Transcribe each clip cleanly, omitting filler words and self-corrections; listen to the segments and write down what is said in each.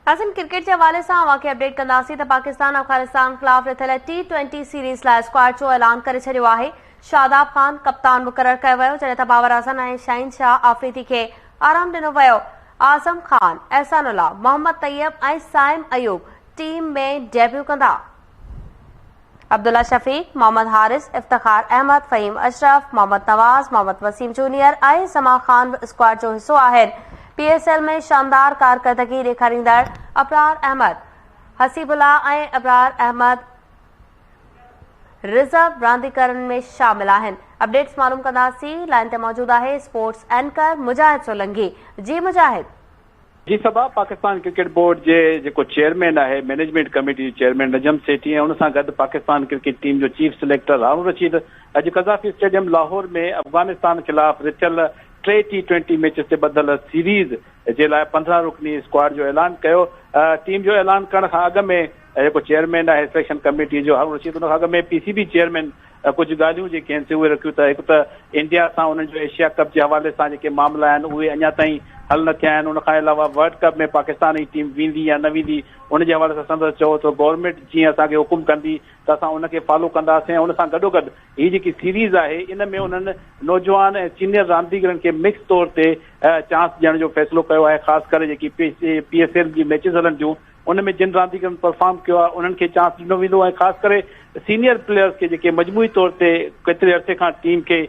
ناظرين ڪرڪيٽ جي حوالي سان اوهان کي اپڊيٽ ڪنداسين ته پاڪستان افغانستان خلاف رٿيل ٽي ٽوئنٽي سيريز لاء اسڪواڊ جو اعلان ڪري ڇڏيو آهي. شاداب خان ڪپتان مقرر ڪيو ويو جڏهن ته بابر اعظم ۽ شاهين شاهه آفريدي کي آرام ڏنو ويو. اعظم خان، احسان الله، محمد طيب ۽ صائم ايوب ٽيم ۾ ڊيبيو ڪندا. عبدالله شفيق، محمد حارث، افتخار احمد، فهيم اشرف، محمد نواز، محمد وسيم جونيئر ۽ زمان خان به اسڪواڊ جو حصو آهن. پي ايس ايل ۾ شاندار ڪارڪردگي ڏيکاريندڙ ابرار احمد، حسيب الله ۽ ابرار احمد ريزرو رانديگرن ۾ شامل آهن. اپڊيٽس معلوم ڪنداسين، لائن تي موجود آهي اسپورٽس اينڪر مجاهد سولنگي. جي مجاهد. جي صبا، پاڪستان ڪرڪيٽ بورڊ جي جيڪو چيئرمين آهي مئنيجمينٽ ڪميٽي جو چيئرمين نجم سيٺي ۽ ان سان گڏ پاڪستان ڪرڪيٽ ٽيم جو چيف سليڪٽر هارون رشيد اڄ قذافي اسٽيڊيم لاهور ۾ افغانستان خلاف رٿيل ٽي ٽي ٽوئنٽي ميچز تي ٻڌل سيريز جي لاء 15 رڪني اسڪواڊ جو اعلان ڪيو. ٽيم جو اعلان ڪرڻ کان اڳ ۾ جيڪو چيئرمين آهي سليڪشن ڪميٽي جو هارون رشيد ان کان اڳ ۾ پي سي بي چيئرمين ڪجهه ڳالهيون جيڪي آهن سي اهي رکيون ته هڪ ته انڊيا سان انهن جو ايشيا ڪپ جي حوالي سان جيڪي معاملا آهن اهي اڃا تائين حل نه ٿيا آهن ان کان علاوه ورلڊ ڪپ ۾ پاڪستان جي ٽيم ويندي يا نه ويندي ان جي حوالي سان سندس چئو ته گورنمينٽ جيئن اسان کي حڪم ڪندي ته اسان ان کي فالو ڪنداسين ۽ ان سان گڏوگڏ هي جيڪي سيريز آهي ان ۾ انهن نوجوان ۽ سينيئر رانديگرن کي مڪس طور تي چانس ڏيڻ جو فيصلو ڪيو آهي خاص ڪري جيڪي پي ايس ايل جي ميچز هلن ٿيون ان ۾ جن رانديگرن پرفارم ڪيو آهي انهن کي چانس ڏنو ويندو ۽ خاص ڪري سينيئر پليئرز کي جيڪي مجموعي طور تي ڪيتري عرصي کان ٽيم کي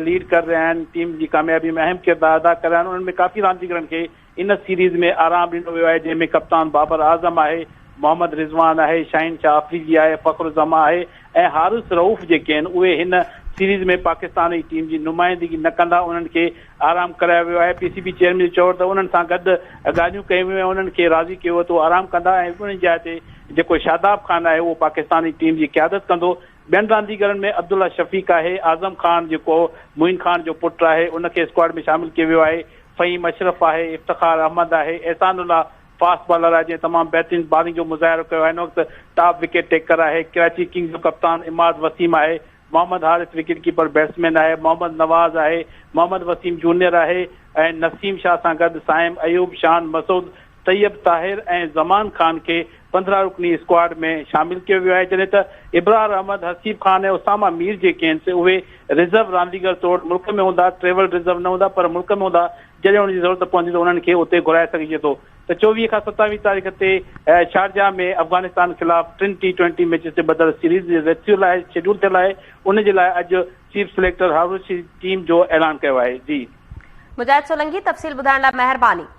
ليڊ ڪري رهيا آهن ٽيم جي ڪاميابي ۾ اهم ڪردار ادا ڪري رهيا آهن انهن ۾ ڪافي رانديگرن کي ان سيريز ۾ آرام ڏنو ويو آهي جنهن ۾ ڪپتان بابر اعظم آهي محمد رضوان آهي شاهين شاهه آفريدي آهي فخر الزمان آهي ۽ حارث رئوف جيڪي آهن اهي هن سيريز ۾ پاڪستان جي ٽيم جي نمائندگي نه ڪندا انهن کي آرام ڪرايو ويو آهي پي سي بي چيئرمين جو چوڻ ته انهن سان گڏ ڳالهيون ڪيون ويون ۽ انهن کي راضي ڪيو ويو ته اهي آرام ڪندا ۽ انهن جي جاء تي جيڪو شاداب خان آهي اهو پاڪستان جي ٽيم جي قيادت ڪندو ٻين رانديگرن ۾ عبدالله شفيق آهي اعظم خان جيڪو معين خان جو پٽ آهي ان کي اسڪواڊ ۾ شامل ڪيو ويو آهي فهيم اشرف آهي افتخار احمد آهي احسان الله فاسٽ بالر آهي جنهن تمام بهترين بالنگ جو مظاهرو ڪيو آهي هن وقت ٽاپ وڪيٽ ٽيڪر آهي ڪراچي ڪنگز جو ڪپتان عماد وسيم آهي Mohammad Haris wicket keeper batsman آهي محمد نواز آهي محمد وسيم جونيئر آهي ۽ نسيم شاهه سان گڏ صائم ايوب شان مسعود طيب طاهر ۽ زمان خان کي 15 رڪني اسڪواڊ ۾ شامل ڪيو ويو آهي جڏهن ته ابرار احمد حسيب خان ۽ اسامه مير جيڪي آهن سي اهي ريزرو رانديگر طور ملڪ ۾ هوندا ٽريول ريزرو نه هوندا پر ملڪ ۾ هوندا جڏهن ان جي ضرورت پوندي ته انهن کي اتي گهرائي سگهجي ٿو ته 24 کان 27 تاريخ تي شارجه ۾ افغانستان خلاف ٽن ٽي ٽوئنٽي ميچز تي ٻڌل سيريز رٿيل آهي شيڊول ٿيل آهي ان جي لاء اڄ chief selector Haroon Rashid team جو اعلان ڪيو آهي جي. مجاهد سولنگي تفصيل ٻڌائڻ لاء مهرباني.